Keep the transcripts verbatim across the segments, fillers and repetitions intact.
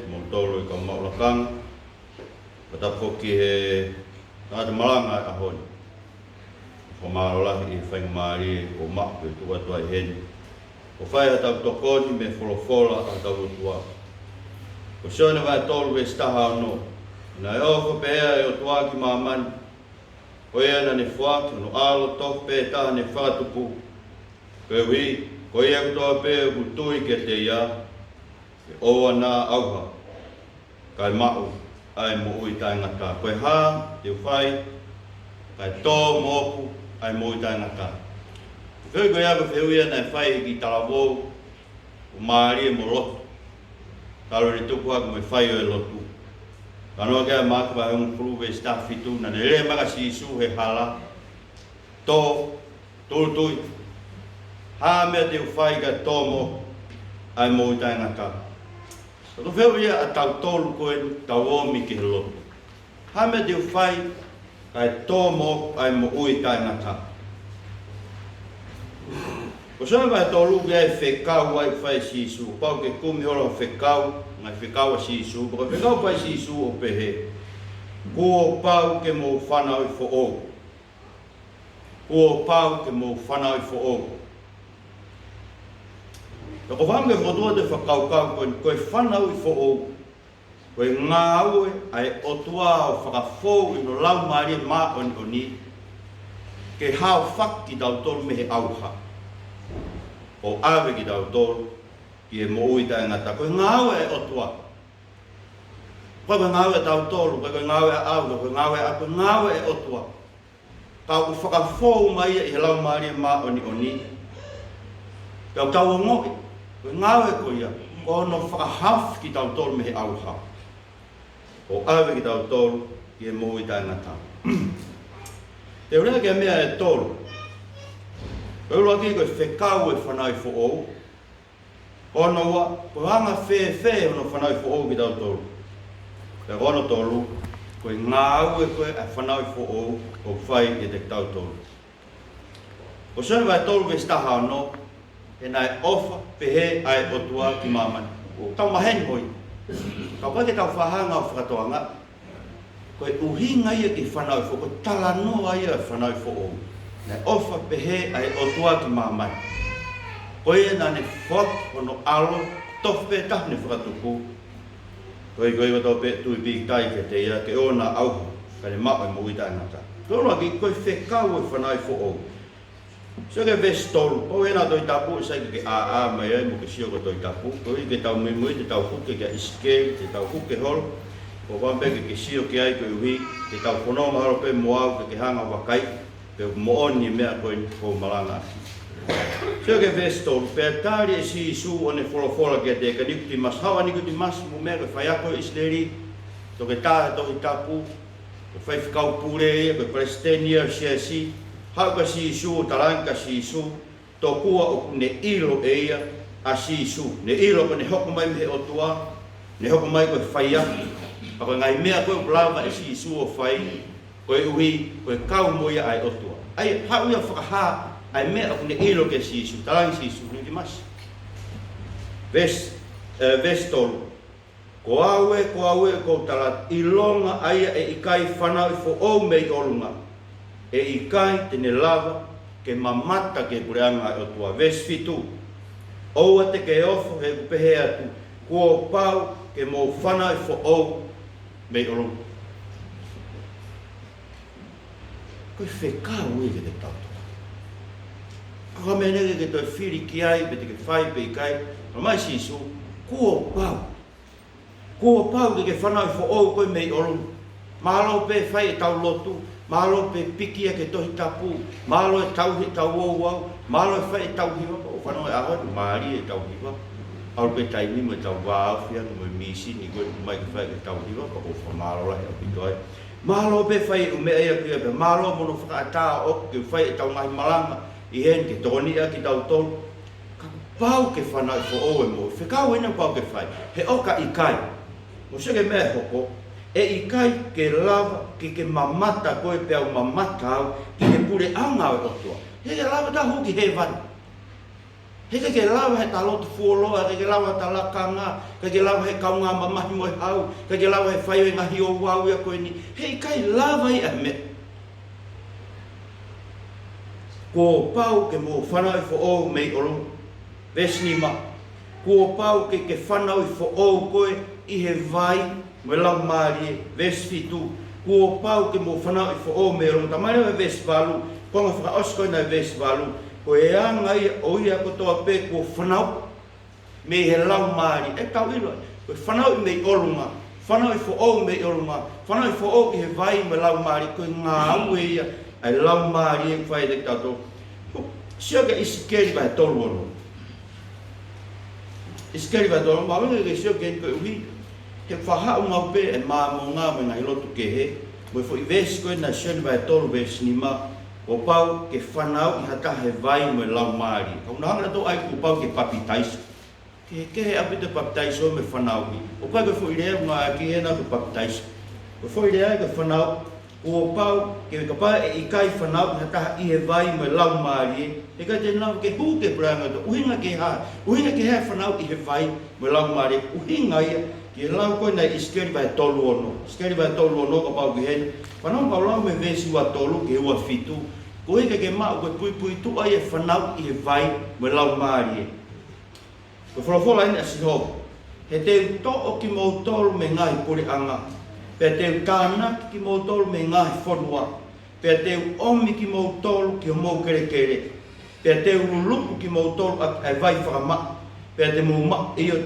Kimoutolu ʻa e kau maʻu lakanga, pea tapu foki ki he tangata malanga ʻo e ʻaho ni. Fakamālō lahi ʻi he faingamālie kuo maʻu ke tuku atu ai heni, ʻo fai haʻatau tokoni mei he folofola ʻa hotau ʻOtua. Ko Sione vahe tolu veesi taha ono: Naʻe ʻofa pehē ʻa e ʻOtua ki māmani, ko ia naʻa ne foaki hono ʻAlo tofu pē taha ne fakatupu, koeʻuhi ko ia kotoa pē ʻoku tui kiate ia, ke ʻoua naʻa ʻauha, kae maʻu ʻa e moʻui taʻengata. Ko e hā te u fai kae tō moʻoku ʻa e moʻui taʻengata? Ko e fehuʻi ko ia ko e fehuʻi ia naʻe fai ʻe he kiʻi talavou ʻoku mālie mo lotu. Talu ʻene tupu hake mo e fai ʻo e lotu. Talanoa ki ai ʻa Maʻake vahe hongofulu veesi taha fitu: Naʻa ne lea mai kia Sīsū he hala, Tō, tūʻulutui, hā e meʻa te u fai kae tō moʻoku ʻa e moʻui taʻengata? Ko e fehuʻi ia ʻa tautolu ko eni ʻoku tau omi ki he lotu. Hā e meʻa te u fai kae tō moʻoku ʻa e moʻui taʻengata? Ko Sione vahe tolu, ʻoku ʻi ai e fekau ʻoku fai ʻe Sīsū. Pau ke kumi holo e fekau, ngaahi fekau ʻa Sīsū. Ko e fekau ʻoku fai ʻe Sīsū ʻoku pehē: Kuo pau ke mou fanauʻi foʻou. Kuo pau ke mou fanauʻi foʻou. Pea ʻoku ou fakaʻamu ke fokotuʻu atu e fakakaukau ko eni, ko e fanauʻi foʻou, ko e ngāue ʻa e ʻOtua ʻo fakafou ʻi hono Laumālie Māʻoniʻoni ke haofaki kitautolu mei he ʻauha, ʻo ʻave kitautolu ki he moʻui taʻengata. Ko e ngāue ʻa e ʻOtua. ʻIkai ko e ngāue ʻa tautolu, ʻikai ko e ngāue ʻaʻau, ʻikai ko e ngāue ʻa, ko e ngāue ʻa e ʻOtua. Ka ʻoku fakafou mai ia ʻi he Laumālie Māʻoniʻoni, pea ʻoku tau ongoʻi ko e ngāue ko ia ko hono fakahaofi kitautolu mei he ʻauha, ʻo ʻave kitautolu ki he moʻui taʻengata. Te u lea ki he meʻa ʻe tolu. Ko e ʻuluaki, ko e fekau ʻo e fanauʻi foʻou. Ko hono ua, ko e anga fēfē hono fanauʻi foʻou kitautolu? Pea ko hono tolu, ko e ngāue ko ē ʻa e fanauʻi foʻou ʻoku fai ʻiate kitautolu. Ko Sione vahe tolu veesi taha ono: He naʻe ʻofa pehē ʻa e ʻOtua ki māmani. ʻOku tau maheni hoi. Ka ʻoku ʻikai ke tau fakahanga ʻo fakatoanga. Ko e ʻuhinga ia ki he fanauʻi foʻou, ko e talanoa ia ʻo e fanauʻi foʻou. Naʻe ʻofa pehē ʻa e ʻOtua ki māmani, ko ia naʻa ne foaki hono ʻAlo tofu pē taha ne fakatupu, koeʻuhi ko ia kotoa pē ʻoku tui pīkitai kiate ia, ke ʻoua naʻa ʻauha, kae maʻu ʻa e moʻui taʻengata. Ko e ʻuluaki, ko e fekau ʻo e fanauʻi foʻou. Sio ki he veesi tolu, pau ʻena ʻa e Tohi Tapu, sai ke ke ʻāʻā mai ai mo ke sio ki he Tohi Tapu. Koeʻuhi ke tau muimui, te tau foki kia ʻIsikeli, te tau foki ki he holo. ʻOku ou fakaʻamu pē ke ke sio ki ai koeʻuhi ke tau fononga holo pē mo au ke ke hanga ʻo vakai pe ʻoku moʻoni e meʻa ko eni ʻoku ou malangaʻaki. Sio ki he veesi tolu: Pea tali ʻe Sīsū ʻo ne folofola kiate Nikotīmasi, haʻu ʻa Nikotīmasi, mo e meʻa ko e faiako ʻo ʻIsileli, toketā he Tohi Tapu, ko e faifekau pule ia, ko e palesiteni ia ʻo e siasi, haʻu kia Sīsū ʻo talaange kia Sīsū, tokua ʻoku ne ʻilo ʻe ia ʻa Sīsū. Ne ʻilo ko ʻene hoko mai mei he ʻOtua, ne hoko mai ko e faiako. Pea ko e ngaahi meʻa ko ē ʻoku lava ʻe Sīsū ʻo fai, koeʻuhi ko e kau mo ia ʻa e ʻOtua. ʻA ia, haʻu ia ʻo fakahā ʻa e meʻa ʻoku ne ʻilo kia Sīsū, talaange ʻe Sīsū, Nikotīmasi. Veesi, ē, veesi tolu. Ko au ē, ko au ē, ʻoku ou tala atu, ʻilonga ʻa ia ʻe ʻikai fanauʻi foʻou mei ʻolunga, ʻe ʻikai te ne lava ke mamata ki he puleʻanga ʻo e ʻOtua. Veesi fitu. ʻOua te ke ofo, he ʻoku pehē atu, kuo pau ke mou fanauʻi foʻou mei ʻolunga. Ko e fekau ia kiate kitautolu. Ko e meʻa ʻeni ke ke toe fili ki ai, pe te ke fai pe ʻikai. Talamai ʻe Sīsū, kuo pau. Kuo pau ke ke fanauʻi foʻou koe mei ʻolunga. Mālō pē fai ʻetau lotu, mālō pē piki ʻaki e Tohi Tapu, mālō e tauhi ʻetau ouau, mālō e fai ʻetau hiva, ʻoku ou fanongo he ʻaho ni, mālie ʻetau hiva. ʻAlu pē taimi mo ʻetau vāofi ange mo e mīsini ko ē ʻoku ʻomai ke fai ʻaki ʻetau hiva, pea ʻoku ou fakamālō lahi ʻaupito ai. Mālō pē fai e ʻū meʻa ia ko ia pē, mālō mo hono fakaʻatā ʻo aʻu ki he fai ʻetau ngaahi malanga ʻi heni ke tokoniʻi ʻaki kitautolu. Ka pau ke fanauʻi foʻou e moʻui. Fekau ʻeni ʻoku pau ke fai. He ʻoka ʻikai, mou sio ki he meʻa ʻe hoko, ʻe ʻikai ke lava ke ke mamata koe pea u mamata au ki he puleʻanga ʻo e ʻOtua. He ʻikai ke lava ke tau hū ki hēvani. He ʻikai ke lava he ta lotu fuoloa, ʻikai ke lava he ta lakanga, ʻikai ke lava he kaungā mamahi mo e hau, ʻikai ke lava he fai ʻo e ngaahi ouau ia ko eni. He ʻikai lava ia ʻe he meʻa. Kuo pau ke mou fanauʻi foʻou mei ʻolunga. Veesi nima. Kuo pau ke ke fanauʻi foʻou koe ʻi he vai mo e Laumālie. Veesi fitu. Kuo pau ke mou fanauʻi foʻou mei ʻolunga. Talamai leva ʻe veesi valu, konga fakaʻosi ko ena ʻo e veesi valu, ko e anga ia ʻo ia kotoa pē kuo fanauʻi mei he Laumālie. ʻE tau ʻilo, ko e fanauʻi mei ʻolunga, fanauʻi foʻou mei ʻolunga, fanauʻi foʻou ʻi he vai mo e Laumālie, ko e ngāue ia ʻa e Laumālie ʻoku fai ʻiate kitautolu. Sio ki he ʻIsikeli vahe tolu ono. ʻIsikeli vahe tolu ono, mahuʻinga ke sio ki ai koeʻuhi he faʻa haʻu maʻu pē ʻa e Māmonga mo e ngaahi lotu kehe, mo e foʻi veesi ko ena ʻa Sione vahe tolu veesi nima, kuo pau ke fanauʻi ha taha he vai mo e Laumālie. Ka u nahanga to ai kuo pau ke papitaiso. Kehekehe ʻaupito e papitaiso mo e fanauʻi. ʻOku ʻikai ko e foʻi lea ʻoku ngāueʻaki hena ko e papitaiso. Ko e foʻi lea ko e fanauʻi, kuo pau ke kapau ʻe ʻikai fanauʻi ha taha ʻi he vai mo e Laumālie, he ʻikai te nau ke hū ki he puleʻanga ʻo e lotu. ʻUhinga ki he hā? ʻUhinga ki he hā e fanauʻi ʻi he vai mo e Laumālie? ʻUhinga ia ki he lau ko ena ʻa ʻIsikeli vahe tolu ono. ʻIsikeli vahe tolu ono, kapau ʻoku ke ʻi heni. Fanongo, kapau lau mei he veesi ua tolu ki he ua fitu. Koeʻuhi ke ke maʻu ko e puipuituʻa ia e fanauʻi ʻi he vai mo e Laumālie. Ko e folofola eni ʻa Sihova: He te u toʻo kimoutolu mei he ngaahi puleʻanga, pea te u tānaki kimoutolu mei he ngaahi fonua, pea te u ʻomi kimoutolu ki homou kelekele, pea te u luluku kimoutolu ʻaki ʻa e vai fakamaʻa, pea te mou maʻa, ʻio,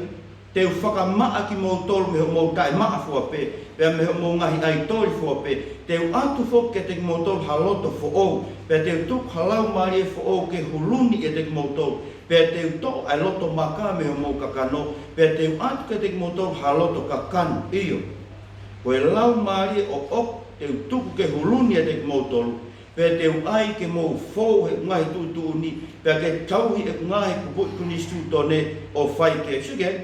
te u fakamaʻa kimoutolu mei hoʻomou taʻemaʻa fua pē, pea mei hoʻomou ngaahi ʻaitoli fua pē. Te u ʻatu foki kiate kimoutolu ha loto foʻou, pea te u tuku ha laumālie foʻou ke huluni ʻiate kimoutolu, pea te u toʻo ʻa e loto maka mei hoʻomou kakano, pea te u ʻatu kiate kimoutolu ha loto kakano. ʻIo, ko e laumālie ʻoʻoku te u tuku ke huluni ʻiate kimoutolu, pea te u ʻai ke mou fou he ngaahi tuʻutuʻuni, pea ke tauhi ʻeku ngaahi kupuʻi konisitūtone ʻo fai ki ai. Sio ki ai.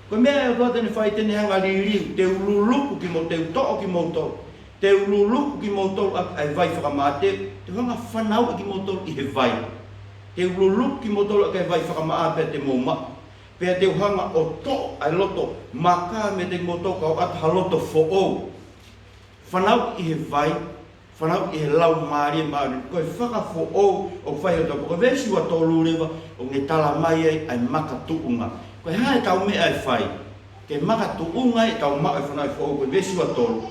Ko e meʻa ʻe ʻOtua te ne fai, te ne hanga ʻo liliu, te u luluku kimoutolu, te u toʻo kimoutolu, te u luluku kimoutolu ʻaki ʻa e vai fakamaʻa, te u hanga ʻo fanauʻi kimoutolu ʻi he vai. Te u luluku kimoutolu ʻaki ʻa e vai fakamaʻa pea te mou maʻa. Pea te u hanga ʻo toʻo ʻa e loto maka meiate kimoutolu kae ʻoatu ha loto foʻou. Fanauʻi ʻi he vai, fanauʻi ʻi he Laumālie Māʻoniʻoni, ko e fakafoʻou ʻoku fai ʻe he ʻOtua. Ko e veesi ua tolu leva ʻoku ne talamai ai ʻa e makatuʻunga. Ko e hā ʻetau meʻa ʻe fai ke makatuʻunga ai ʻetau maʻu e fanauʻi foʻou? Ko e veesi ua tolu: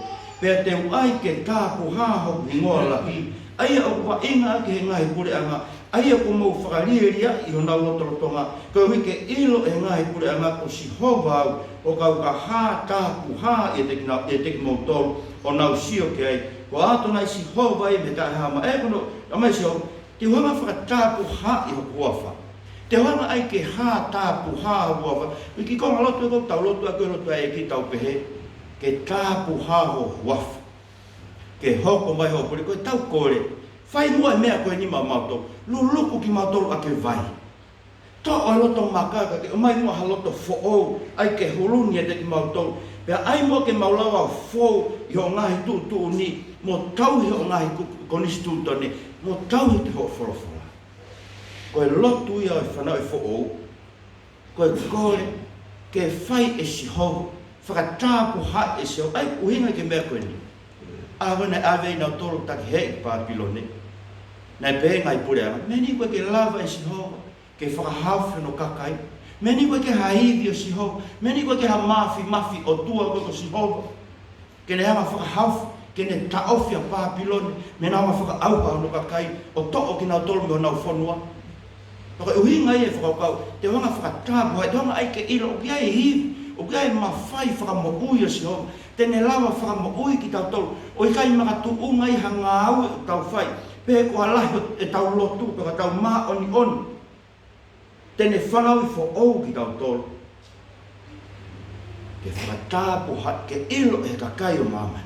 Pea te u ʻai ke tāpuhā hoku hingoa lahi, ʻa ia ʻoku vaʻinga ʻaki ʻe he ngaahi puleʻanga, ʻa ia kuo mou fakalielia ʻi honau lotolotonga, koeʻuhi ke ʻilo ʻe he ngaahi puleʻanga ko Sihova au, ʻo ka u ka hā tāpuhā ʻiate kinau-, ʻiate kimoutolu, ʻo nau sio ki ai. Ko ʻAtonai Sihova ia mei he taʻehāmai. ʻE, ko hono talamai ʻe Sihova, te u hanga ʻo fakatāpuhā ʻi hoku huafa. Te u hanga ʻai ke hā tāpuhā hoku huafa. Ko e kiʻi konga lotu ē ʻoku tau lotu ʻaki, ko e lotu ʻa e ʻEiki, tau pehē, ke tāpuhā ho huafa, ke hoko mai hoʻo pule. Ko ʻetau kole, fai muʻa e meʻa ko eni maʻamautolu. Luluku kimautolu ʻaki e vai. Toʻo e loto maka kae ʻomai muʻa ha loto foʻou, ʻai ke huluni ʻiate kimautolu. Pea ʻai muʻa ke mau lava ʻo fou ʻi hoʻo ngaahi tuʻutuʻuni, mo tauhi hoʻo ngaahi ku-, konisitūtone, mo tauhi ʻaki hoʻo folofola. Ko e lotu ia ʻo e fanauʻi foʻou, ko e kole ke fai ʻe Sihova, fakatāpuhā ʻe Sihova. ʻA ia ʻoku ʻuhinga ki he meʻa ko eni. ʻA ia ko ē naʻe ʻave ai kinautolu ʻo taki hēʻi ki Pāpilone, naʻe pehē ʻe he ngaahi puleʻanga, meʻa ni ʻoku ʻikai ke lava ʻe Sihova ke fakahaofi hono kakai. Meʻa ni ʻoku ʻikai ke ha ivi ʻo Sihova. Meʻa ni ʻoku ʻikai ke ha māfimafi ʻOtua koe ko Sihova, ke ne hanga ʻo fakahaofi, ke ne taʻofi ʻa Pāpilone, mei heʻene hanga ʻo fakaʻauha hono kakai, ʻo toʻo kinautolu mei honau fonua. Ka ko e ʻuhinga ia e fakakaukau, te u hanga ʻo fakatāpuhā, te u hanga ʻai ke ʻilo ʻoku ʻi ai e ivi, ʻoku ʻi ai e mafai fakamoʻui ʻo Sihova, te ne lava ʻo fakamoʻui kitautolu, ʻo ʻikai makatuʻunga ia ha ngāue ʻoku tau fai, pe ko ha lahi ʻetau lotu, pe ko ʻetau māʻoniʻoni. Te ne fanauʻi foʻou kitautolu ke fakatāpuhā, ke ʻilo ʻe he kakai ʻo māmani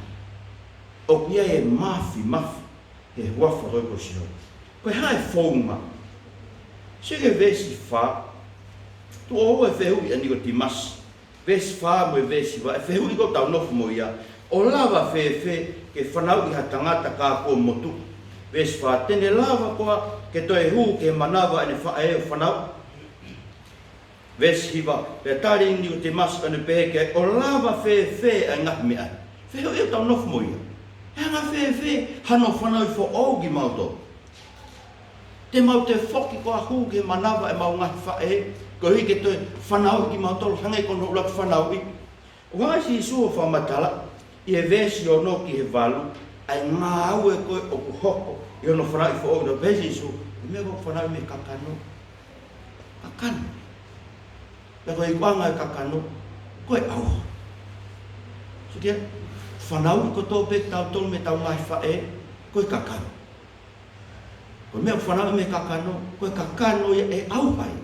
ʻoku ʻi ai e māfimafi he huafa ko ē ko Sihova. Ko e hā e founga? Sio ki he veesi fā. Tuʻo ua e fehuʻi ʻa Nikotīmasi. Veesi fā mo e veesi hiva, e fehuʻi ʻoku tau nofo mo ia: ʻO lava fēfē ke fanauʻi ha tangata ka kuo motuʻa? Veesi fā: Te ne lava koā ke toe hū ki he manava ʻene faʻē ʻo fanauʻi. Veesi hiva, pea tali ʻe Nikotīmasi ʻo ne pehē ki ai, ʻo lava fēfē ʻa e ngaahi meʻa ni? Fehuʻi ʻoku tau nofo mo ia. ʻE anga fēfē hano fanauʻi foʻou kimautolu? Te mau toe foki koā hū ki he manava ʻemau ngaahi faʻē, koeʻuhi ke toe fanauʻi kimautolu hangē ko hono ʻuluaki fanauʻi? ʻOku hanga ʻe Sīsū ʻo fakamatala ʻi he veesi ono ki he valu ʻa e ngāue ko ē ʻoku hoko ʻi hono fanauʻi foʻou. Naʻe pehē ʻe Sīsū, ko e meʻa ko ē ʻoku fanauʻi mei he kakano, kakano. Pea ko e ikuʻanga ʻo e kakano, ko e ʻauha. Sio ki ai, fanauʻi kotoa pē kitautolu mei heʻetau ngaahi faʻē, ko e kakano. Ko e meʻa ʻoku fanauʻi mei he kakano, ko e kakano ia ʻe ʻauha ai.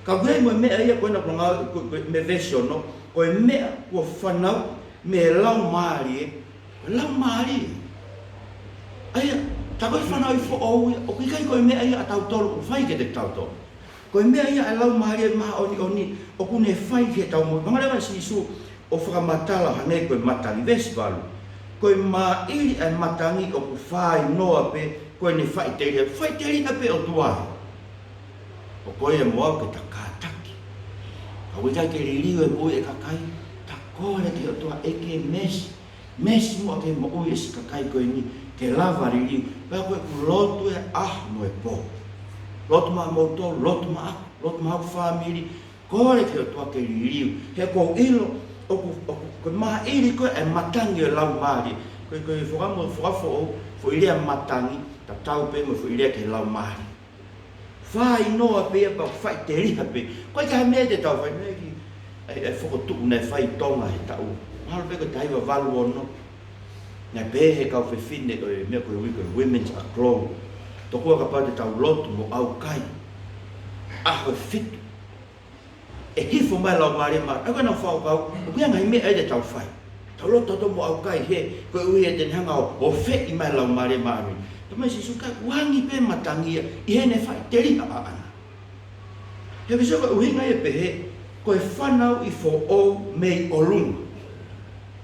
Ka ʻoku ʻi ai mo e meʻa ia ko ena ʻoku ngāue, ko, ko e meʻa veesi ono, ko e meʻa kuo fanauʻi mei he laumālie, ko e laumālie. ʻA ia, tā ko e fanauʻi foʻou ia, ʻoku ʻikai ko e meʻa ia ʻatautolu ʻoku fai kiate kitautolu. Ko e meʻa ia ʻa e Laumālie Māʻoniʻoni ʻoku ne fai ki heʻetau moʻui. Hanga leva ʻe Sīsū ʻo fakamatala hangē ko e matangi, veesi valu. Ko e māʻili ʻa e matangi ʻoku fāinoa pē ko ʻene faʻiteliha, faʻiteliha pē ʻOtua. Ko koe mo au ke ta kātaki. Ka ʻoku ʻikai ke liliu e moʻui ʻa e kakai, ta kole ki he ʻOtua ʻEiki, meesi. Meesi muʻa ki he moʻui ʻa e siʻi kakai ko eni ke lava liliu. Pea ko ʻeku lotu he ʻaho mo e pō. Lotu maʻamoutolu, lotu maʻaku, lotu maʻa hoku fāmili, kole ki he ʻOtua ke liliu. He ʻoku ou ʻilo, ʻoku, ʻoku, ko e māʻili ko ē ʻa e matangi ʻo e laumālie. Ko e, ko e fakamoʻoni, fakafoʻou, foʻi lea matangi, tatau pē mo e foʻi lea ki he laumālie. Fāinoa pē ia pea faʻiteliha pē. Ko e taha e meʻa te tau fai, meʻa ki ai, ʻa e fokotuʻu naʻe fai ʻi Tonga he taʻu, mahalo pē ko e taha hiva valu ono. Naʻe pehē ʻe he kau fefine ʻo e meʻa ko e ui ko e Women's Aglow, tokua kapau te tau lotu mo ʻaukai ʻaho ʻe fitu, ʻe hifo mai e Laumālie Māʻoniʻoni. ʻA ia ko ʻenau fakakaukau, ʻoku ʻi ai e ngaahi meʻa ia te tau fai. Tau lotu tautolu mo ʻaukai he, koeʻuhi he te ne hanga ʻo, ʻo feʻi mai e Laumālie Māʻoniʻoni. Talamai ʻe Sīsū, ka ʻoku angi pē matangi ia ʻi heʻene faʻiteliha ʻaʻana. He veesi ko e ʻuhinga ia ʻoku pehē, ko e fanauʻi foʻou mei ʻolunga.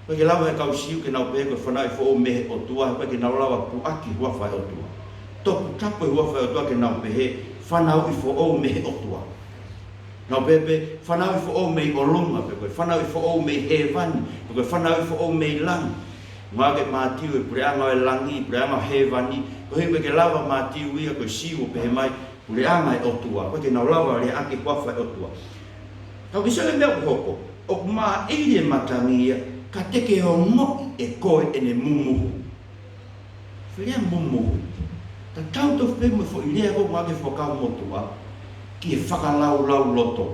ʻOku ʻikai ke lava ʻe he kau Siu ke nau pehē ko e fanauʻi foʻou mei he ʻOtua, ʻoku ʻikai ke nau lava puʻaki e huafa ʻo e ʻOtua. Toputapu e huafa ʻo e ʻOtua ke nau pehē fanauʻi foʻou mei he ʻOtua. Nau pehē pē fanauʻi foʻou mei ʻolunga, pe ko e fanauʻi foʻou mei hēvani, pe ko e fanauʻi foʻou mei langi. Ngāueʻaki ʻe Mātiu e puleʻanga ʻo e langi, puleʻanga ʻo hēvani, koeʻuhi ʻoku ʻikai ke lava ʻe Mātiu ia, ko e Siu ʻo pehē mai puleʻanga ʻo e ʻOtua, ʻoku ʻikai ke nau lava ʻo leaʻaki e huafa ʻo e ʻOtua. Ka ʻoku ke sio ki he meʻa ʻoku hoko, ʻoku māʻili e matangi ia, ka te ke ongoʻi ʻe koe ʻene mumuhu. Foʻi lea mumuhu. Tatau tofu pē mo e foʻi lea ko ē ʻoku ngāueʻaki ʻe he Fuakava Motuʻa ki he fakalaulauloto.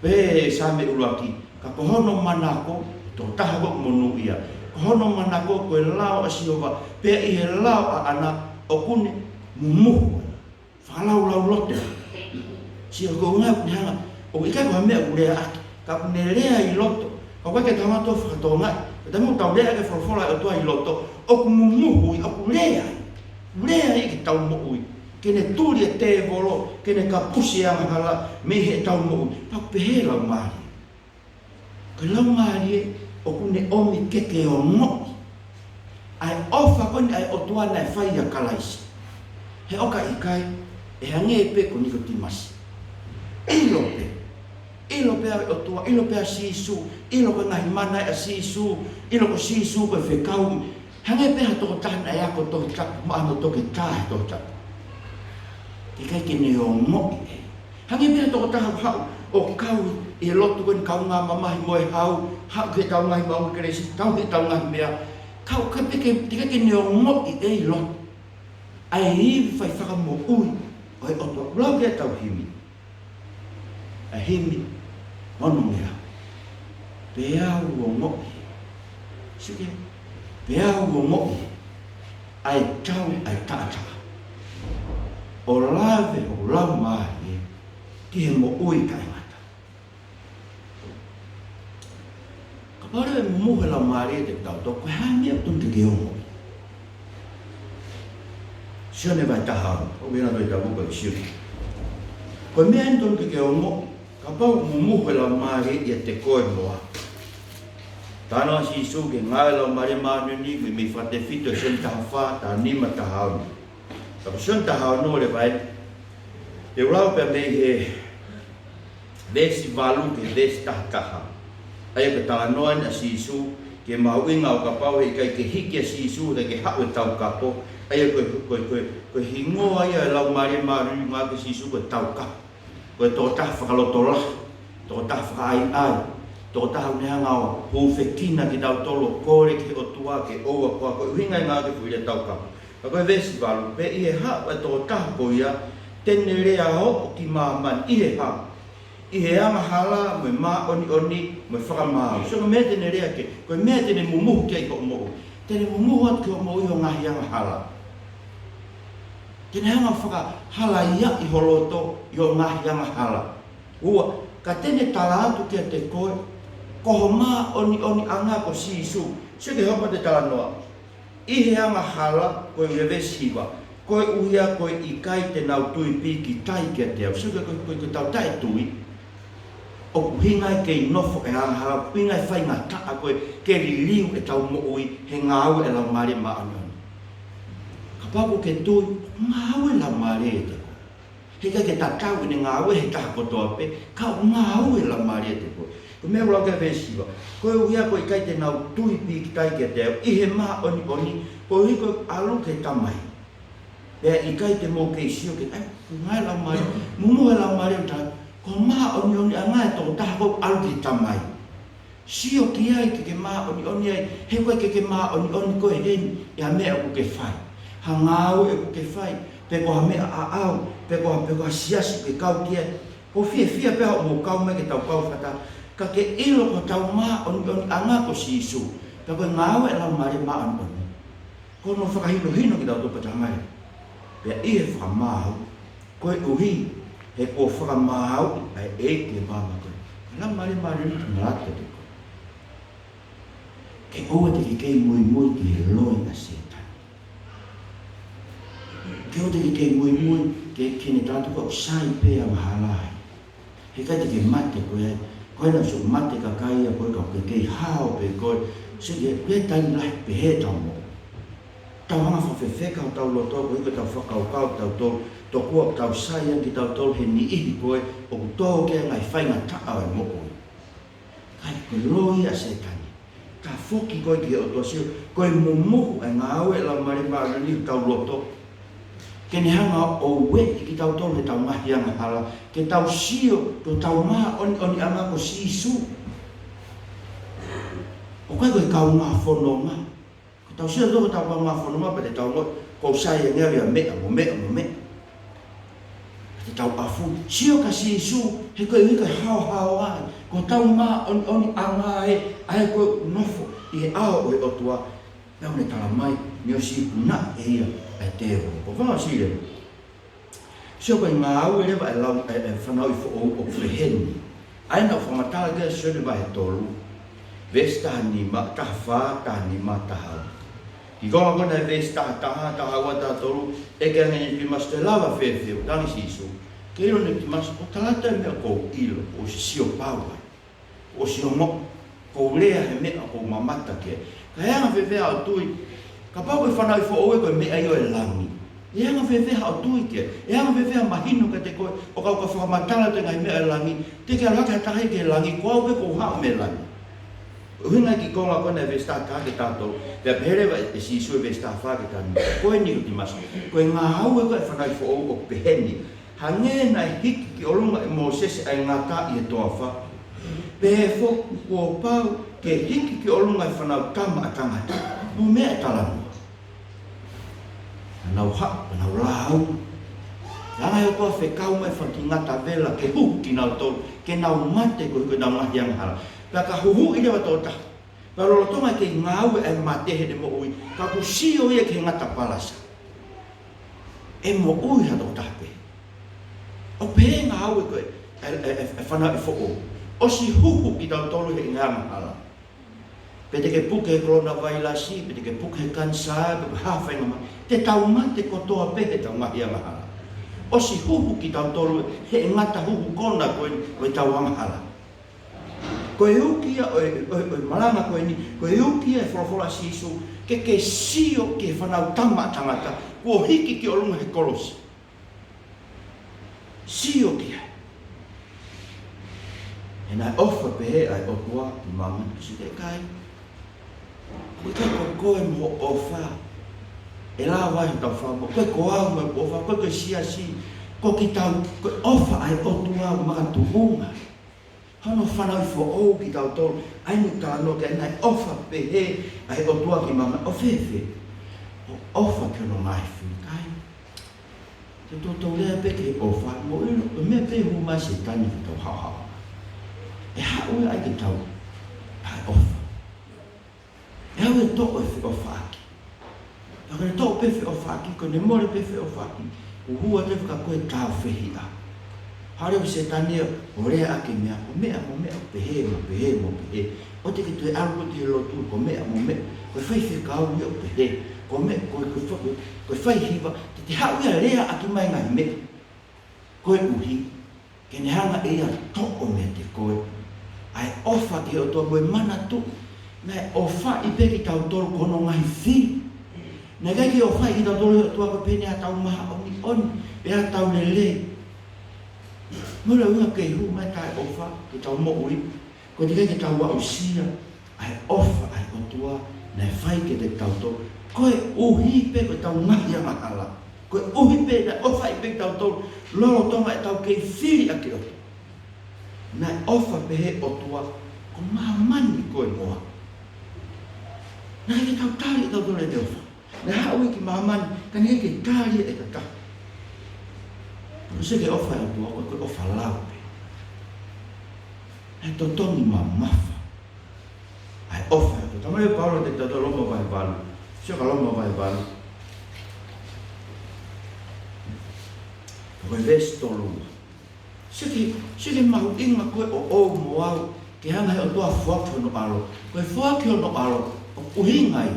Pehē ʻe Saame ʻuluaki, ka ko hono manako, tokotaha ko ē ʻoku monūʻia, ko hono manako ko e lao ʻa Sihova, pea ʻi he lao ʻaʻana ʻoku ne mumuhu ai. Fakalaulauloto. Sio ko e ʻuhinga ʻoku ne hanga, ʻoku ʻikai ko ha meʻa ʻoku leaʻaki, ka ʻoku ne lea ʻi loto. Ka ʻoku ʻikai ke tau hanga ʻo fakatokangaʻi, ka taimi ʻoku tau leaʻaki e folofola ʻa e ʻOtua ʻi loto, ʻoku mumuhu ai, ʻoku lea ai. Lea ai ki heʻetau moʻui. Ke ne tuli e tēvolo, ke ne kapusi e angahala mei heʻetau moʻui. Pea ʻoku pehē e Laumālie. Ko e Laumālie ʻoku ne ʻomi ke ke ongoʻi ʻa e ʻofa ko eni ʻa e ʻOtua naʻe fai ʻia Kalaisi. He ʻoka ʻikai, ʻe hangē pē ko Nikotīmasi. ʻIlo pē. ʻIlo pē ʻa e ʻOtua, ʻilo pē ʻa Sīsū, ʻilo ko e ngaahi mana ʻa Sīsū, ʻilo ko Sīsū ko e fekau. Hangē pē ha tokotaha naʻe ako Tohi Tapu, maʻa hono toketā he Tohi Tapu. Ke ʻikai ke ne ongoʻi ʻe ia. Hangē pē ha tokotaha ʻoku haʻu ʻo kau ʻi he lotu ko eni kaungā mamahi mo e hau, haʻu ki heʻetau ngaahi maʻunga kelesi, tauhi ʻetau ngaahi meʻa. Ka ʻoku ʻikai pē ke, ʻikai ke ne ongoʻi ʻe ia ʻi loto ʻa e ivi fai fakamoʻui ʻo e ʻOtua. Lau ki heʻetau himi. ʻA e himi, ono mei he ua. Peau ongoʻi. Sio ki ai. Peau ongoʻi ʻa e tau ʻa e taʻataʻa, ʻo lave hoku laumālie ki he moʻui taʻengata. Kapau leva ʻe mumuhu e Laumālie ʻiate kitautolu, ko e hā e meʻa ʻoku totonu ke ke ongoʻi? Sione vahe taha ono, ʻoku ʻi hena Tohi Tapu ko e Sione. Ko e meʻa eni ʻoku totonu ke ke ongoʻi, kapau ʻe mumuhu e Laumālie ʻiate koe mo au. Talanoa ʻa Sīsū ki he ngāue ʻa e Laumālie Māʻoniʻoni, mei, mei he fakatefito ʻi Sione taha fā, taha nima, taha ono. Ka ko Sione taha ono leva ē, te u lau pē mei he veesi valu ki he veesi taha taha. ʻA ia ko e talanoa eni ʻa Sīsū ki he mahuʻinga ʻo kapau he ʻikai ke hiki ʻa Sīsū, ʻikai ke haʻu e Taukapo. ʻA ia ko e, ko e, ko e, ko e hingoa ia ʻo e Laumālie Māʻoniʻoni ʻoku ngāueʻaki ʻe Sīsū ko e Taukapo. Ko e tokotaha fakalotolahi, tokotaha fakaʻaiʻai, tokotaha ʻoku ne hanga ʻo hūfekina kitautolu ʻo kole ki he ʻOtua ke ʻoua ko e, ko e ʻuhinga ia ʻoku ngāueʻaki e foʻi lea Taukapo. Ka ko e veesi valu, pea ʻi he haʻu ʻa e tokotaha ko ia, te ne lea ʻo aʻu ki māmani ʻi he hā? ʻI he angahala mo e māʻoniʻoni mo e fakamaau. Sio ki he meʻa te ne lea ki ai, ko e meʻa te ne mumuhu ki ai hoʻo moʻui. Te ne mumuhu atu ki hoʻo moʻui hoʻo ngaahi angahala. Te ne hanga ʻo fakahalaiaʻi ho loto ʻi hoʻo ngaahi angahala. Ua, ka te ne tala atu kiate koe, ko ho māʻoniʻoniʻanga ko Sīsū. Sio ki he hoko atu e talanoa. ʻI he angahala, ko e ʻuluaki veesi hiva, koeʻuhi ko e ʻikai te nau tui pīkitai kiate au. Sio ki he, ko e, ko e, ko e tau taʻetui, ʻoku ʻuhinga ia e kei nofo e angahala, ʻoku ʻuhinga e faingataʻa ko e ke liliu ʻetau moʻui he ngāue ʻa e Laumālie Māʻoniʻoni. Kapau ʻoku ke tui, ngāue e Laumālie ʻiate koe. He ʻikai ke tatau ʻene ngāue he taha kotoa pē, ka ʻoku ngāue e Laumālie ʻiate koe. Ko e meʻa ʻoku lau ki ai e veesi hiva, koeʻuhi ko e ʻikai te nau tui pīkitai kiate au, ʻi he māʻoniʻoni, koeʻuhi ko e ʻalu ki he Tamai. Pea ʻikai te mou kei sio ki ai, ʻoku ngāue e Laumālie, mumuhu e Laumālie ʻo taha, ko e māʻoniʻoniʻanga e tokotaha ʻoku ʻalu ki he Tamai. Sio ki ai ke ke māʻoniʻoni ai, he ʻoku ʻikai ke ke māʻoniʻoni koe heni ʻi ha meʻa ʻoku ke fai. Ha ngāue ʻoku ke fai, pe ko ha meʻa ʻaʻau, pe ko ha, pe ko ha siasi ʻoku ke kau ki ai. ʻOku fiefia pē hoʻomou kau mai ke tau kau fakataha, ka ke ʻilo ko hotau māʻoniʻoniʻanga ko Sīsū, pea ko e ngāue e Laumālie Māʻoniʻoni. Ko hono fakahinohino kitautolu pea tau ngāue. Pea ʻi he fakamaau, koeʻuhi he kuo fakamaauʻi ʻa e ʻEiki ʻi he maama ko ē. Laumālie Māʻoniʻoni, te ne lata kiate koe. Ke ʻoua te ke kei muimui ki he loi ʻa Sētane. Ke ʻoua te ke kei muimui ki he, ki heʻene tala atu ko e sai pē angahala ai. He ʻikai te ke mate koe ai, ko ena ʻoku mate e kakai ia ko ē ka ke kei hao pē koe, sio ki he, ko e taimi lahi pehē ʻetau moʻui. Tau hanga ʻo fakafefeka hotau loto, koeʻuhi ko ʻetau fakakaukau kitautolu, tokua ʻoku tau sai ange kitautolu he niʻihi ko ē ʻoku tō ki ai e ngaahi faingataʻa ʻo e moʻui. Ka ko e loi ia ʻa Sētane. Tafoki koe ki he ʻOtua, sio, ko e mumuhu e ngāue e Laumālie Māʻoniʻoni ʻi hotau loto. Ke ne hanga ʻo ueʻi kitautolu heʻetau ngaahi angahala, ke tau sio ki hotau māʻoniʻoniʻanga ko Sīsū. ʻOku ʻikai ko e kaungā fononga. Ko ʻetau sio ki hotau kaungā fononga pea te tau ongoʻi, ʻoku sai ange au ʻi ha meʻa, mo meʻa, mo meʻa. Te tau ʻafu, sio kia Sīsū, he koeʻuhi ko e haohaoa ē, ko hotau māʻoniʻoniʻanga ē, ʻa ē ʻoku nofo ʻi he ʻao ʻo e ʻOtua, pea ʻoku ne tala mai, naʻe ʻosi ikunaʻi ʻe ia ʻa e tēvolo. Ko e fanga sile. Sio ko e ngāue leva e lau, e, e fanauʻi foʻou ʻoku pehē ni. ʻA ia naʻa ku fakamatala ki ai ʻi Sione vahe tolu. Veesi taha nima, taha fā, taha nima, taha ua. Kiʻi konga ko ena e veesi taha taha, taha ua, taha tolu, ʻeke ange ʻe Nikotīmasi, te u lava fēfē, ʻo talaange ʻe Sīsū. Ke ʻilo Nikotīmasi, ʻoku ou tala atu e meʻa ʻoku ou ʻilo, ʻoku ou ʻosi sio pau ai. ʻOku ou ʻosi ongoʻi, ʻoku ou lea he meʻa ʻoku ou mamata ki ai. Ka ʻe anga fēfē haʻo tui, kapau ko e fanauʻi foʻou ē ko e meʻa ia ʻo e langi. ʻE anga fēfē haʻo tui ki ai, ʻe anga fēfē haʻo mahino kiate koe, ʻo ka u ka fakamatala atu e ngaahi meʻa ʻo e langi, te ke ʻalu hake ha taha ia ki he langi, ko au pē ʻoku ou haʻu mei langi. ʻUhinga e kiʻi konga ko ena e veesi taha taha ki he taha tolu, pea pehē leva ʻe Sīsū he veesi taha fā ki he taha nima. Ko e Nikotīmasi, ko e ngāue ko ē e fanauʻi foʻou ʻoku pehē ni. Hangē naʻe hiki ki ʻolunga ʻe Mōsese ʻa e ngata ʻi he toafa, pehē foki kuo pau ke hiki ki ʻolunga ʻe Fanautama ʻa Tangata. Mo e meʻa ʻe talanoa. Naʻa nau haʻu, naʻa nau lau. Langa ʻe he ʻOtua fekau mai e fanga kiʻi ngata vela ke huhu kinautolu, ke nau mate koeʻuhi ko ʻenau ngaahi angahala. Pea ka huhuʻi leva e tokotaha. Pea lolotonga e kei ngāue e mate heʻene moʻui, ka kuo sio ia ki he ngata palasa. ʻE moʻui ha tokotaha pē. ʻOku pehē e ngāue ko ē e, e, e, e fanauʻi foʻou. ʻOsi huhu kitautolu he ngaahi angahala. Pe te ke puke he kolona vailasi, pe te ke puke he kanisā, pe ko e hā e faʻahinga mate. Te tau mate kotoa pē heʻetau ngaahi angahala. ʻOsi huhu kitautolu he ngata huhu kona ko ē ʻo ʻetau angahala. Ko e uki ia ʻo e, ʻo e, ʻo e malanga ko eni, ko e uki ia e folofola ʻa Sīsū, ke ke sio ki he Fānautama ʻa Tangata kuo hiki ki ʻolunga he kolosi. Sio ki ai. He naʻe ʻofa pehē ʻa e ʻOtua ki māmani, ko e siʻi kakai. ʻOku ʻikai ko koe mo hoʻo ʻofa ʻe lava ai hotau fakamoʻui. ʻOku ʻikai ko au mo hoku ʻofa, ʻoku ʻikai ko e siasi, ko kitautolu, ko e ʻofa ʻa e ʻOtua makatuʻunga. Hono fanauʻi foʻou kitautolu, ʻa ia ʻoku talanoa ki ai, naʻe ʻofa pehē ʻa e ʻOtua ki māmani. ʻO fēfē? ʻO ʻofa ki hono ngaahi fili, kakai. Te tau lea pē ki he ʻofa, mou ʻilo, ko e meʻa pē ʻoku hū mai ai ʻa Sētane ke tau haohaoa. ʻE haʻu ia ai ke tau taʻeʻofa. ʻE haʻu ia ʻo toʻo e feʻofaʻaki. Ka ko ʻene toʻo pē feʻofaʻaki, ko ʻene mole pē feʻofaʻaki, ʻoku hū atu e fakakoe tāufehiʻa. Haʻu leva Sētane ʻo leaʻaki e meʻa, ko e meʻa mo e meʻa ʻoku pehē, mo pehē, mo pehē. ʻOua te ke toe ʻalu koe ki he lotu, ko e meʻa mo e meʻa, ko e faifekau ia ʻoku pehē. Ko e meʻa, ko e, ko e fa-, ko e faihiva, te te haʻu ia ʻo leaʻaki mai e ngaahi meʻa. Koeʻuhi ke ne hanga ʻe ia ʻo toʻo meiate koe ʻa e ʻofa ki he ʻOtua mo e manatuʻi naʻe ʻofaʻi pē kitautolu ko hono ngaahi fili. Naʻe ʻikai ke ʻofaʻi kitautolu ʻe he ʻOtua ko e pehē naʻa tau māʻoniʻoni, pea tau lelei. Mou ʻilo e ʻuhinga ʻoku kei hū mai e taʻeʻofa ki heʻetau moʻui, ko e teʻeki ai ke tau aʻusia ʻa e ʻofa ʻa e ʻOtua naʻe fai kiate kitautolu, koeʻuhi pē ko ʻetau ngaahi angahala. Koeʻuhi pē naʻe ʻofaʻi pē kitautolu lolotonga ʻetau kei fili ʻaki e ʻOtua. Naʻe ʻofa pehē ʻOtua, ko māmani koe mo au. Naʻe ʻikai ke tau tali kitautolu ʻe he ʻOtua. Naʻe haʻu ia ki māmani, ka naʻe ʻikai ke tali ia ʻe ha taha. Ko e sio ki he ʻofa ʻa e ʻOtua, ko e, ko e ʻofa lau pē. Naʻe totongi mamafa ʻa e ʻofa ʻa e ʻOtua. Talamai ʻe Paula kiate kitautolu Loma vahe valu. Sio ki Loma vahe valu. Ko e veesi tolu ua. Sio ki, sio ki he mahuʻinga ko ē ʻoʻou mo au, ke hanga ʻe he ʻOtua ʻo foaki hono ʻAlo. Ko e foaki hono ʻAlo, ʻoku ʻuhinga ia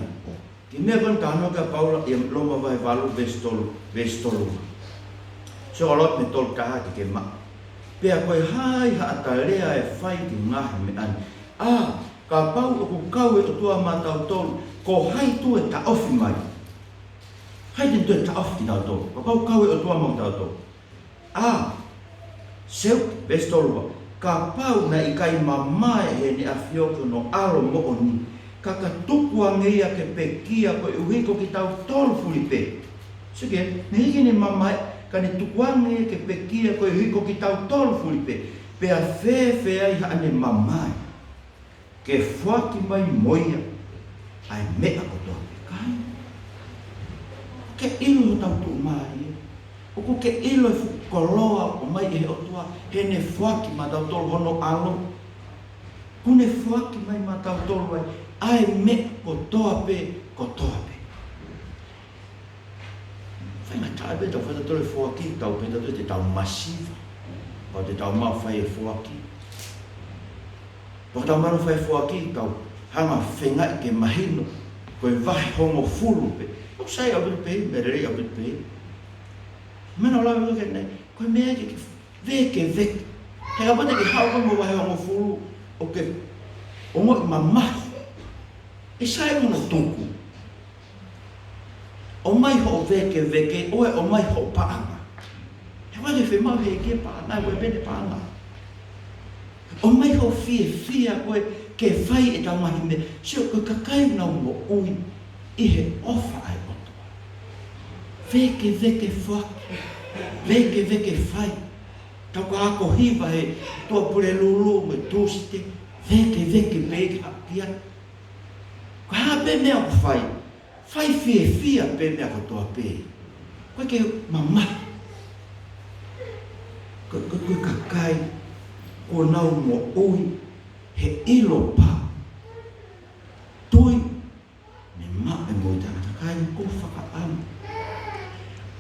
ki he meʻa ko eni naʻe talanoa ki ai ʻa Paula ʻi Loma vahe valu veesi tolu, veesi tolu ua. Sio ʻalu atu mei he tolu taha ke ke maʻu. Pea ko e hā ai haʻata lea ʻe fai ki he ngaahi meʻa ni? ʻĀ, kapau ʻoku kau e ʻOtua maʻatautolu, ko hai tuʻu ʻe taʻofi mai? Hai te ne tuʻu ʻe taʻofi kitautolu kapau kau e ʻOtua maʻatautolu? ʻĀ, sio, veesi tolu ua, kapau naʻe ʻikai mamae ʻe heʻene ʻAfio ki hono ʻAlo moʻoni, ka ka tukuange ia ke pekia koeʻuhi ko kitautolu fulipē. Sio ki ai, naʻe ʻikai ke ne mamae, ka ne tukuange ia ke pekia koeʻuhi ko kitautolu fulipē. Pea fēfē ai haʻane mamae? Ke foaki mai mo ia ʻa e meʻa kotoa pē, kakai. Ke ʻilo hotau tuʻumālie. ʻOku ke ʻilo e fuʻu koloa ʻoku ʻomai ʻe he ʻOtua heʻene foaki maʻatautolu hono ʻAlo? Kuo ne foaki mai maʻatautolu ai ʻa e meʻa kotoa pē, kotoa pē. Faingataʻa pē ʻetau fai ʻe tautolu e foaki, tau pehē ʻe tautolu te tau masiva, pea te tau maʻu fai e foaki. Pea tau maʻu fai e foaki, tau hanga ʻo feingaʻi ke mahino ko e vahe hongofulu pē. ʻOku sai ʻaupito pē, meʻa lelei ʻaupito pē. Meʻa naʻa ku lave ki ai ʻanenai, ko e meʻa ke, ke vēkeveke. He kapau te ke haʻu koe mo e vahe hongofulu ʻo ke ongoʻi mamahi, ʻe sai hono tuku. ʻOmai hoʻo vēkeveke, ʻoua ʻe ʻomai hoʻo paʻanga. He ʻoku ʻikai ke fiemaʻu ʻe he ʻEiki e paʻanga, ʻoku ʻikai pē ʻene paʻanga. ʻOmai hoʻo fiefia koe ke fai ʻetau ngaahi meʻa. Sio, ko e kakai ʻoku nau moʻui ʻi he ʻofa ʻa e ʻOtua. Vēkeveke foaki, vēkeveke fai. Tau ka ako hiva he Tuʻapulelulu mo e Tūsite, vēkeveke pē ke haʻu ki ai. Ko e hā pē meʻa ʻoku fai, fai fiefia pē meʻa kotoa pē. ʻOku ʻikai ke mamahi. Ko, ko, ko e kakai ʻoku nau moʻui he ʻilo pau. Tui, ne maʻu e moʻui taʻengata, kakai, ʻoku ou fakaʻamu.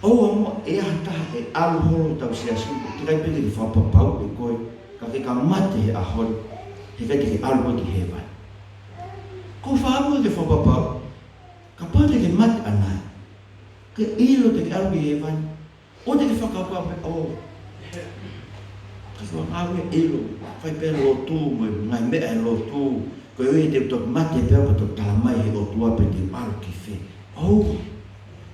ʻOua muʻa ʻe ʻi ai ha taha ʻe ʻalu holo hotau siasi, ʻoku teʻeki ai pē ke fakapapauʻi koe, ka ke ka mate he ʻaho ni, heʻikai te ke ʻalu koe ki hēvani. ʻOku ou fakaʻamu ke fakapapau, kapau te ke mate ʻanai, ke ʻilo te ke ʻalu ki hēvani, ʻoua te ke fakapapauʻi, ʻo. Ka Ko e ngāue ʻilo, fai pē lotu mo e ngaahi meʻa ʻa e lotu, ko e ʻuhi te u toki mate pē pea toki tala mai he ʻOtua pe te u ʻalu ki fē. ʻOua,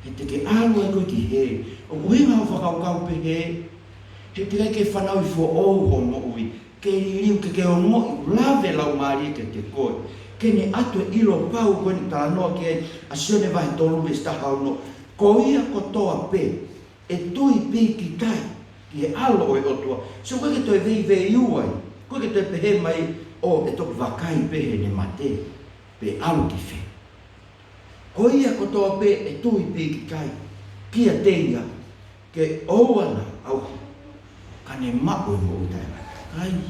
he te ke ʻalu ai koe ki hē. ʻOku ʻuhinga hoʻo fakakaukau pehē, he teʻeki ke fanauʻi foʻou hoʻo moʻui, ke liliu, ke ke ongoʻi lave Laumālie kiate koe, ke ne ʻatu e ʻilo pau ko eni talanoa ki ai ʻa Sione vahe tolu veesi taha ono. Ko ia kotoa pē ʻe tui pīkitai ki he ʻAlo ʻo e ʻOtua. So ʻoku ʻikai ke toe veiveiua ai, ʻoku ʻikai ke toe pehē mai ʻo ʻe toki vakai pē heʻene mate pe ʻalu ki fē. Ko ia kotoa pē ʻe tui pīkitai kiate ia, ke ʻoua naʻa ʻauha, ka ne maʻu e moʻui taʻengata. Kāinga,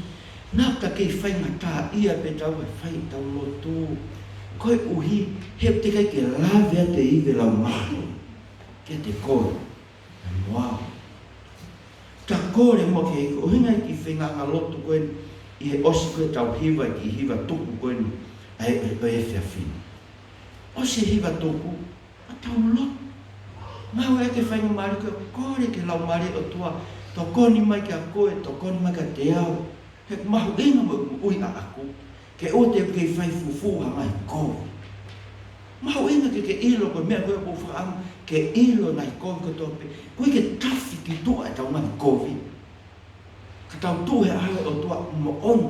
naʻa ta kei faingataʻaʻia pē tau e fai ʻetau lotu, koeʻuhi he teʻeki ke lave atu e ivi Laumālie kiate koe mo au. Ta kole muʻa ke, ko e ʻuhinga e kiʻi feinga lotu ko eni, ʻi he ʻosi ko ē ʻetau hiva, kiʻi hiva tuku ko eni ʻa e, ʻo e efiafi ni. ʻOsi e hiva tuku, ʻa tau lotu. Ngāueʻaki e faingamālie ko ē ʻo kole ki he Laumālie ʻo e ʻOtua, tokoni mai kiate koe, tokoni mai kiate au. He mahuʻinga mo e moʻui ʻaʻaku, ke ʻoua te u kei fai fufū ha ngaahi kovi. Mahuʻinga ke ke ʻilo ko e meʻa ko ē ʻoku ou fakaʻamu ke ʻilo, ngaahi kovi kotoa pē. ʻOku ʻikai ke tafi ki tuʻa ʻetau ngaahi kovi, ka tau tuʻu he ʻao ʻo e ʻOtua. Moʻoni,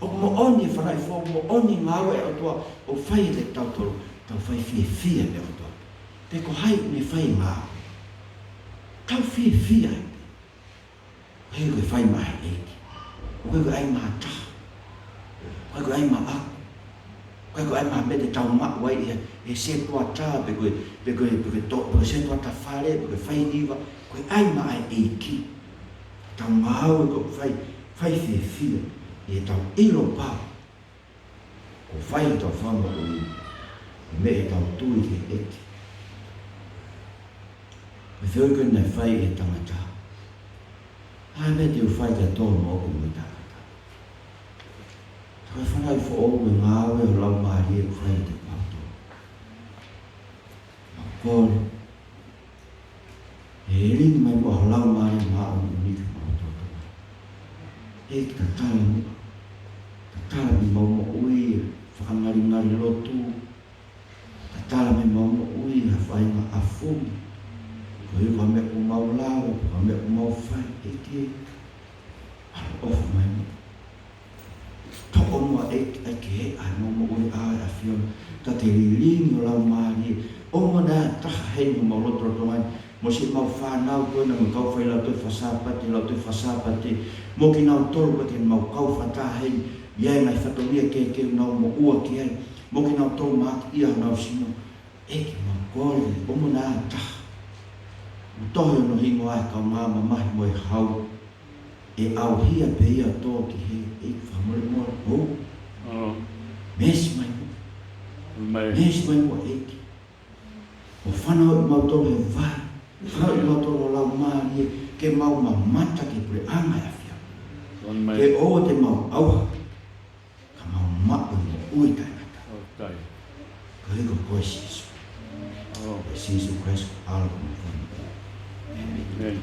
ʻoku moʻoni e fanauʻi foʻou, moʻoni e ngāue ʻa e ʻOtua ʻoku fai kiate kitautolu, tau fai fiefia he ʻOtua. Pe ko hai ʻoku ne fai e ngāue, tau fiefia ai pē. He ko e fai maʻa e ʻEiki. ʻOku ʻikai ko e ʻai maʻataha. ʻOku ʻikai ko e ʻai maʻaku. ʻOku ʻikai ko e ʻai maʻa e meʻa te tau maʻu ai ʻi he, he setuata, pe ko e, pe ko e, pe ko e to-, pe ko e setuata fale, pe ko e fai hiva. Ko e ʻai maʻa e ʻEiki. Tau ngāue ko e fai, fai fiefia ʻi heʻetau ʻilo pau ʻoku fai ʻetau fakamoʻui, meʻa ʻetau tui ki he ʻEiki. Ko e fehuʻi ko ē naʻe fai ʻe he tangata: ʻA e meʻa te u fai ke tō mo ʻoku mo e tangata. Ka ko e fanauʻi foʻou, ko e ngāue ʻa e Laumālie ʻoku fai kiate kimautolu. Mau kole, ʻe lilingi mai muʻa ho Laumālie Māʻoniʻoni ke mau toto mai. ʻEiki, tatala muʻa. Tatala mei heʻemau moʻui e fakangalingali lotu. Tatala mei heʻemau moʻui ha faʻahinga ʻafungi. Ko e hā ha meʻa ʻoku mau lava, ha meʻa ʻoku mau fai, ʻEiki, ʻaloʻofa mai muʻa. Toʻo muʻa, ʻEiki, ʻa e keheʻa ʻi heʻemau moʻui ʻa e ʻAfiona, ka ke lilingi ho Laumālie. ʻOua naʻa taha heni ʻoku mau lotolotonga ai, mo siʻemau fānau ko ena mo e kau failautohi faka-Sāpate, lautohi faka-Sāpate, mo kinautolu pē ʻoku mau kau fakataha heni ʻi he ngaahi fatongia kehekehe ʻoku nau moʻua ki ai, mo kinautolu mahaki ʻi honau sino. ʻEiki, mau kole, ʻoua naʻa taha ʻoku tohi hono hingoa he kaungā mamahi mo e hau, ʻe ʻauhia pē ia ʻo tō ki hē. ʻEiki, fakamolemole, ʻo. ʻO. Meesi mai muʻa. Mai. Meesi mai muʻa, ʻEiki. ʻO fanauʻi kimautolu he vai. Fanauʻi kimautolu ho Laumālie ke mau mamata ki he puleʻanga ʻo e ʻAfiona. Mai. Ke ʻoua te mau ʻauha, ka mau maʻu e moʻui taʻengata. ʻOku ʻikai. Koeʻuhi ko koe Sīsū. ʻO. Ko Sīsū Kalaisi ko e ʻAlo mo e Fakamoʻui. ʻĒmeni. ʻĒmeni.